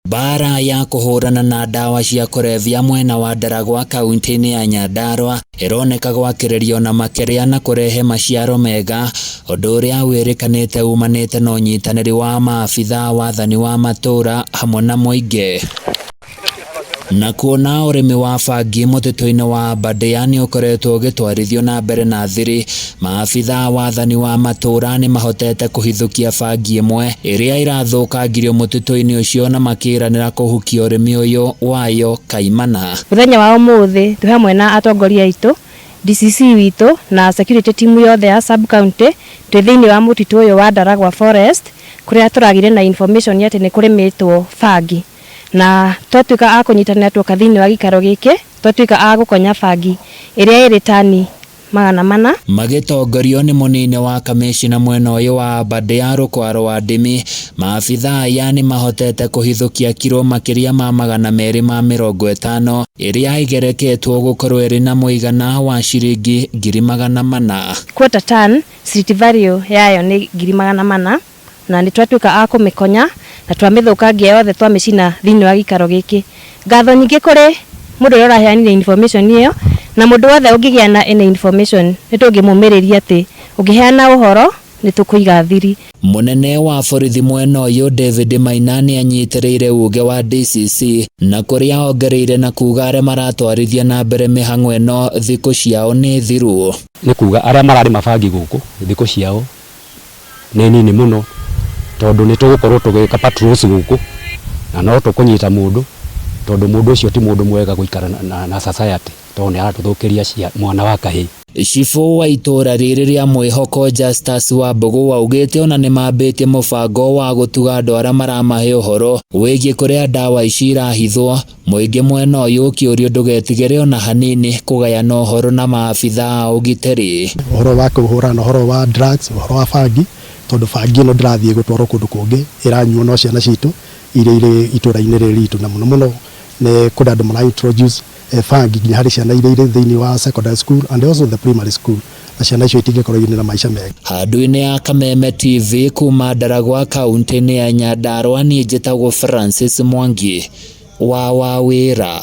Mbara ya kũhũrana na ndawa cia kũrebia mwena wa Ndaragwa kaunti-inĩ ya Nyandarua ĩroneka gwakĩrĩrio na makĩria na kũrehe maciaro mega, ũndũ ũrĩa wĩrĩkanĩte umanĩte na ũnyitanĩri wa maabitha wathani wa matũra hamwe na mũingĩ. Na kuona ũrĩmi wa bangi mũtitũ-inĩ wa Aberdare nĩ ũkoretwo ũgĩtwarithio na mbere na thiri, maabitha wathani wa matũra nĩ mahotete kũhithũkia bangi ĩmwe ĩrĩa ĩrathũkangirio mũtitũ-inĩ ũcio na makĩranĩra kũhukia ũrĩmi ũyũ wayo kaimana. Mũthenya wa ũmũthĩ twĩ hamwe na atongoria aitũ, DCC witũ na security team yothe ya sub county, twĩ thĩinĩ wa mũtitũ ũyũ wa Ndaragwa Forest kũrĩa tũragĩire na information atĩ nĩ kũrĩmĩtwo bangi, na twatuĩka a kũnyitanĩra tuoka thĩinĩ wa gĩikaro gĩkĩ, twatuĩka a gũkonya bangi ĩrĩa ĩrĩ tani 400. Magĩtongorio nĩ mũnini wa kamĩcina mwena ũyũ wa Aberdare Rũkwaro wa Ndĩmĩ, maabitha aya nĩ mahotete kũhithũkia kiro makĩria ma 250 ĩrĩa ĩgereketwo gũkorwo ĩrĩ na mũigana wa ciringi 400,000. Quarter ton street value yayo nĩ 400,000, na nĩ twatuĩka a kũmĩkonya na twamĩthũkangia yothe twamĩcina thĩinĩ wa gĩikaro gĩkĩ. Ngatho nyingĩ kũrĩ mũndũ ũrĩa ũraheanire information ĩyo, na mũndũ wothe ũngĩgĩa na any information nĩ tũngĩmũmĩrĩria atĩ ũngĩheana ũhoro nĩ tũkũiga thiri. Mũnene wa borithi mwena ũyũ David Maina nĩ anyitĩrĩire uge wa DCC na kũrĩa ongereire na kuga arĩa maratwarithia na mbere mĩhang'o ĩno thikũ ciao nĩ thiru. Nĩ kuga arĩa mararĩma bangi gũkũ thikũ ciao nĩ nini mũno, tondũ nĩ tũgũkorwo tũgĩka patrols gũkũ na no tũkũnyita mũndũ, tondũ mũndũ ũcio ti mũndũ mwega gũikara na society, tondũ nĩ aratũthũkĩria mwana wa kahĩĩ. Cibũ wa itũra rĩrĩ rĩa Mwĩhoko Justus Wambũgũ augĩte ona nĩmambĩtie mũbango wa gũtuga andũ arĩa maramahe ũhoro wĩgiĩ kũrĩa ndawa ici irahithwo. Mũingĩ mwena ũyũ ũkĩũrio ndũgetigĩre ona hanini kũgayana ũhoro na maabitha a ũgitĩri. Ũhoro wa kũhũrana na ũhoro wa drugs, ũhoro wa bangi, tondũ bangi ĩno ndĩrathiĩ gũtwarwo kũndũ kũngĩ, ĩranyuo no ciana citũ iria irĩ itũra-inĩ rĩrĩ ritũ, na mũno mũno nĩ kũrĩ andũ mara introduce bangi nginya harĩ ciana iria irĩ thĩinĩ wa secondary school and also the primary school, na ciana icio itingĩkorwo irĩ na maica mega. Handũ-inĩ ya Kameme TV kuma Ndaragwa kaunti-inĩ ya Nyandarua, niĩ njĩtagwo Francis Mwangi wa Wawĩra.